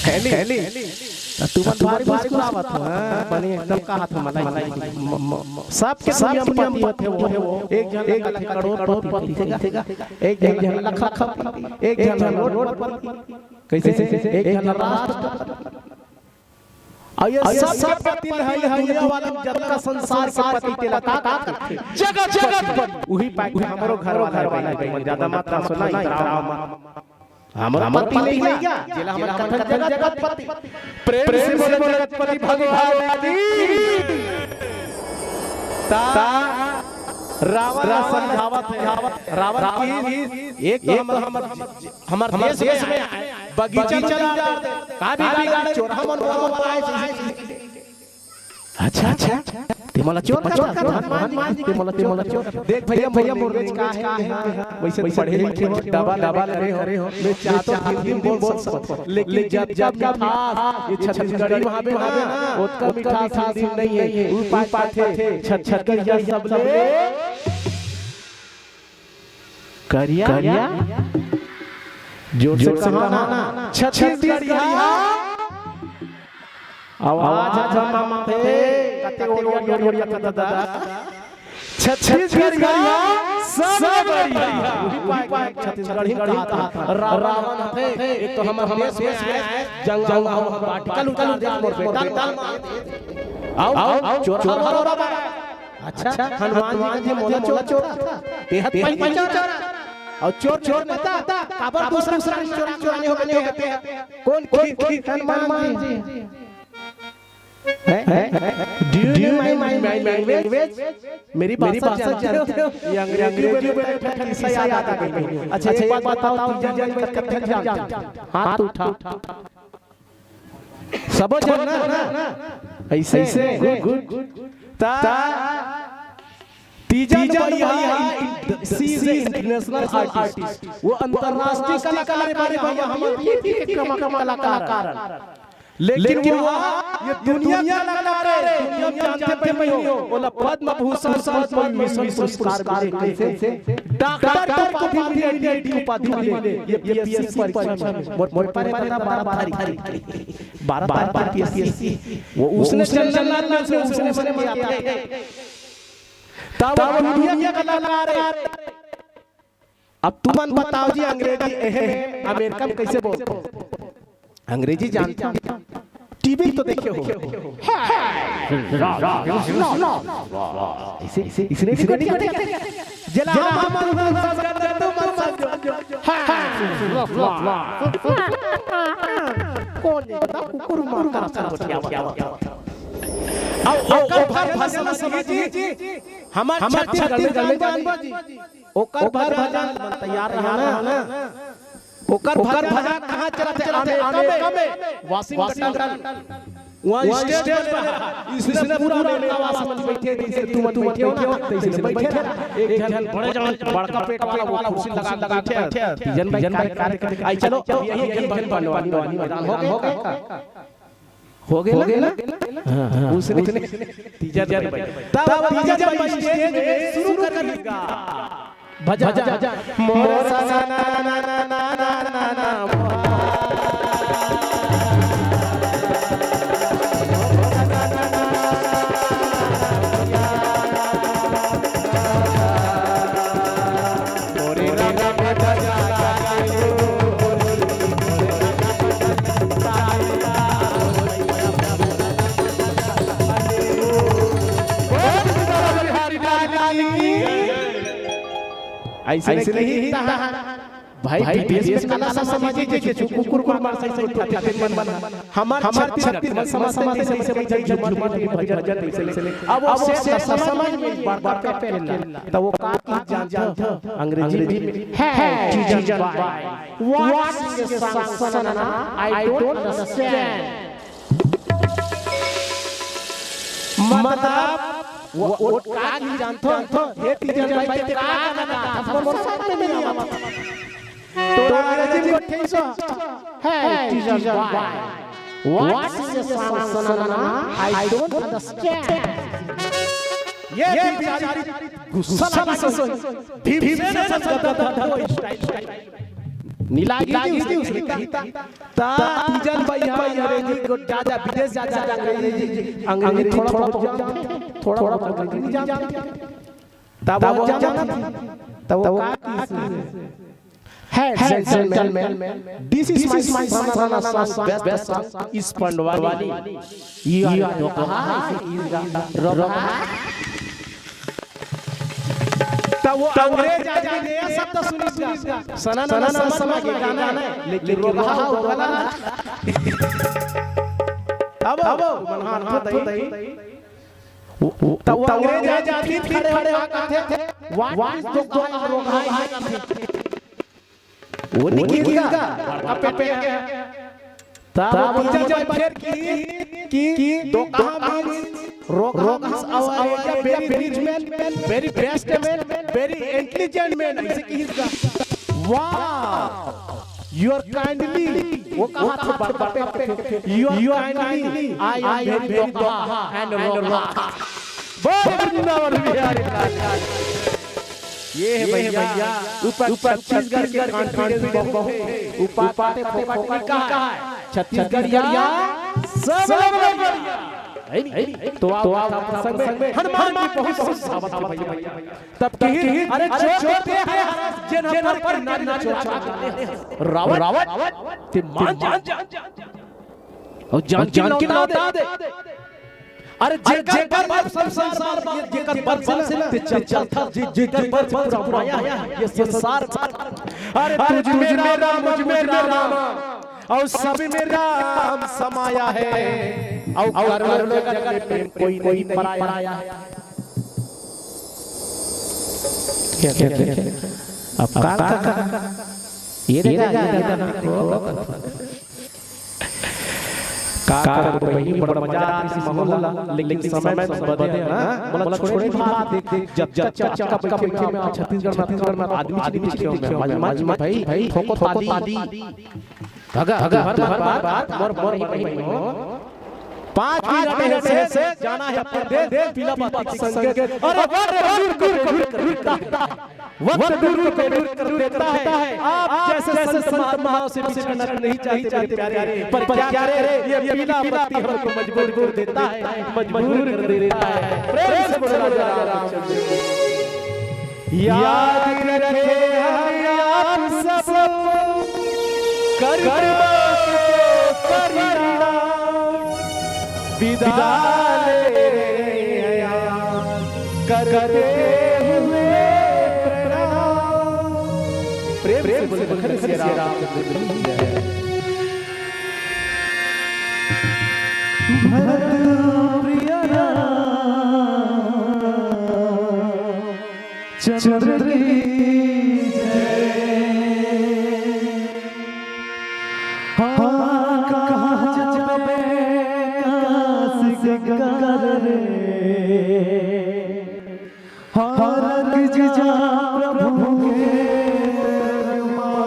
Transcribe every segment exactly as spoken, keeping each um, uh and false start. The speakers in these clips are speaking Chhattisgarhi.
थैली, थैली। त तुमन भारी मुस्कुरावत हो, हाँ, बने एकदम कहा था मला, मला, म-, म-, म-, सबके दुनिया में पति होथे वो, एक झन एक कथे करोड़पति कथे, एक झन लखपति, एक झन करोड़पति, कैसे, एक झन राष्ट्रपति। अउ ये सब पति ल है, ये दुनिया वाला जतका संसार के पति तेला का कथे? जगत, जगत पति। उही पाय हमरो घर वाला है भाई, तुमन ज्यादा मत हंसो ना, इतराव मत। हमर पति नइ हे, जेला हमर कथन जगतपति। प्रेम से बोलो जगतपति भगवान की। ता रावण ला समझावत हे। रावण की एक तो हमर, हमर देश में आए, बगीचा में उजाड़ दे। का बिगाड़े, चोरहा मन, वो मन आए। अच्छा, अच्छा, ते मोला चोर कहा था, हनुमान जी, ते मोला, ते मोला चोर। देख भैया, भैया, मोर बेच का है, वैसे पढ़े लिखे हो, डबल, डबल करे हो, मैं चाहता हूँ हिंदी में बोल सकता हूँ, लेकिन जब, जब मिठास, ये छत्तीसगढ़ी वहाँ पे ना, ओतका मिठास हिंदी में नहीं है, वो पाए, पाए थे, छत, छत कर दिया सबले। करिया, करिया, जोर से कहा ना, छत्तीसगढ़िया। आवाज ह जमाथे, कते ओड़िया, ओड़िया, ओड़िया, कते दादा। छत्तीसगढ़िया, सब बढ़िया। उही पाए छत्तीसगढ़ी कहा था। रा-, रावण थे, एक तो हमर देश में आए, जंगल, जंगल, आर्टिकल उतार दे, मोर बेटा, निकाल मार दे। आओ, आओ, चोरा, चोरा, चोरा। अच्छा, हनुमान जी कथे मोला चोरा, तेहा पहिली चोरा। अउ चोर, चोर नइ ता, काबर दूसरा, दूसरा चोरी, चोरी हो गए, हो गए। कौन, कौन, कौन? हनुमान जी। हैं? हैं? Do you know my, my, my language? मेरी भाषा जानते हो? ये अंग्रेजी में, अंग्रेजी में एक ठन किस्सा याद आ गई। अच्छा, एक बात बताओ, तीजा जन कतका जानते हो? हाथ उठा। सबो झन ना, ऐसे, ऐसे, गुड, गुड। ता, तीजन भैया, she is a international artist। वो अंतर्राष्ट्रीय कलाकार है, बारे भैया, हमर पृथ्वी के कमा-, कलाकार है। लेकिन वो, ये दुनिया के कलाकार है, दुनिया में जानते भी नहीं हो, ओला पद्म भूषण, पद्म विभूषण पुरस्कार मिले, कैसे? डॉक्टर के उपाधि मिले, D.D उपाधि मिले, ये पीएससी परीक्षा में। मोर, मोर पारे पता बारह तारीख, बारह तारीख पीएससी। वो उसने चंदन लाल में से उसने मन में आता है। तब वो दुनिया का कलाकार है। अब तुमन बताओ जी, अंग्रेजी एहे अमेरिका में कैसे बोलते हो? अंग्रेजी जानते हो? टीवी तो देखे हो। इसे, इसे, इसने, इसने नहीं करते। जेला हम, हम, हम, हम, हम, हम, हम, हम, हम, कौन नहीं बता, कुकुर मार कर सब बतिया, बतिया, बतिया। अब ओकर भर भजन सुनिए जी, हमर छत्तीसगढ़ में जानबो जी। ओकर भर भजन तैयार रहा ना। ओकर भर भजन कहाँ चलत हे? अमेरिका में, वाशिंगटन। वहाँ स्टेज पर इसने पूरा अमेरिका वासी मन बैठे, जैसे तुम बैठे हो ना, तैसे बैठे ना। एक झन बड़े जन, बड़का पेट वाला, वो कुर्सी लगा, लगा के बैठे। तीजन भाई, तीजन भाई, कार्य, कार्य, कार्य। आई चलो, अब यही, यही बन, बन, बन, बन, बन, हो गया? हो गया ना? हाँ, हाँ। उसने, उसने तीजन भाई। तब तीजन भाई स्टेज में शुरू कर देगा। भजन, भजन। मोर सना ना ना ना ना ना ना ना। ऐसे नहीं, नहीं। भाई, विदेश में काला समझे जे, जे कुकुर, कुकुर मार सही, सही उठा, उठा, मन, मन। हमार छत्तीसगढ़, छत्तीसगढ़, मन समझ, समझ, सही, सही, सही, झूमर, झूमर, भजन, भजन, सही, सही। अब वो से समझ में बार, बार क्या पहले ला? तो वो का की जानता? अंग्रेजी में है, है, तीजन भाई। What's the song? I don't understand। मतलब, वो, वो का की जानता? हे तीजन भाई, ते का गाना गाता? हमको समझ में नहीं आवत। तो अंग्रेजी में ठीक से, "Hey, Tijan bhai, what's this song, na, na, na, na? I don't understand।" ये बेचारी गुस्सा लगा से भीमसेन असन गदगद हो style, style। नी लागे जी उसके। ता तीजन भैया अंग्रेजी को जा, जा विदेश जा, जा अंग्रेजी, अंग्रेजी थोड़ा बहुत जानथे, थोड़ा बहुत अंग्रेजी जानथे। तब वो जानथे, तब वो का किस है? Gentlemen, this is my son, son, son, best son, is पंडवाली। You are, you are, रोकहा। तब वो अंग्रेज आदमी ने ये शब्द सुनिस गा। सना, सना, सना, समझ में गाना है, लेकिन रोकहा, वो गला ना। अब, अब, मन हाथ धोई। तब वो अंग्रेज आदमी फिर खड़े होके कहथे, "What is रोकहा?" वो नहीं किया, बड़का पेट के। तब वो तीजा जब फेर की, कि, कि रोकहा means, रोकहा means our area very rich man, very best man, very intelligent man, ऐसे किहिस गा। Wow! You are kindly, वो कहा था बड़का पेट के, you are kindly, I am very रोकहा and रोकहा। बोल वृंदावन बिहारी लाल। ये है भैया, ऊपर छत्तीसगढ़ के confidence बहुत है। ऊपर पाते फोकट नहीं कहा है। छत्तीसगढ़िया सब लोग बढ़िया। है नहीं? तो आओ, तो आओ, प्रसंग में हनुमान जी बहुत, बहुत सावत है भैया। तब की, अरे, जोर देते हैं, जिन पर नारी चोर रावण, रावण, ते मान जा। और जानकी लौटा दे। अरे जेकर, जेकर बर संसार, ये जेकर बर से ना, ते चल, चल, जे-, जेकर बर से पूरा माया है ये संसार। अरे तुझ में राम, मुझ में राम, और सब में राम समाया है। और, और, और जगत में प्रेम कोई नहीं पराया है। क्या, क्या, क्या, क्या? अब का, का, का? ये देखा, ये देखा। का करबो बहिनी, बड़ मजा आतिस माहौल ला, लेकिन समय तो बदे ना। मोला छोड़े भात देख, देख, जब, जब, जब, जब, जब, जब, छत्तीसगढ़ में, छत्तीसगढ़ में आदमी, आदमी, आदमी, भाई, भाई, भाई, भाई, ठोको ताली। भगा, भगा, भगा, भगा, मोर, मोर, मोर, मोर, पाँच मिनट है से, से जाना है परदेस, पीला बत्ती के संग। अरे, अरे, अरे, रुक, रुक, रुक, रुक, रुक। वक्त दूर को दूर कर देता है। आप जैसे संत महात्माओं से बिछड़ना नहीं चाहते मेरे प्यारे, पर क्या करें, ये पीला बत्ती हमको मजबूर कर देता है, मजबूर कर देता है। प्रेम से बोलो राजा रामचंद्र की। याद रखे हम आप सब कर्म के परिणाम। विदा ले करते हुए प्रणाम। प्रेम से बोले, लखन सिया राम। भरत प्रिय राम चंद्र की जय। हाँ, कहाँ जाबे काशी गंगा रे, हाँ, लग जा प्रभु के दरबार।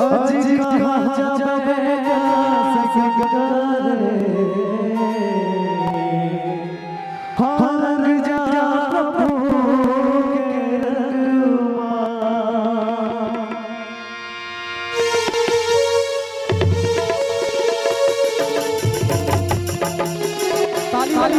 आज कहाँ जाबे काशी गंगा रे, हाँ, लग जा प्रभु के दरबार। ताली वाली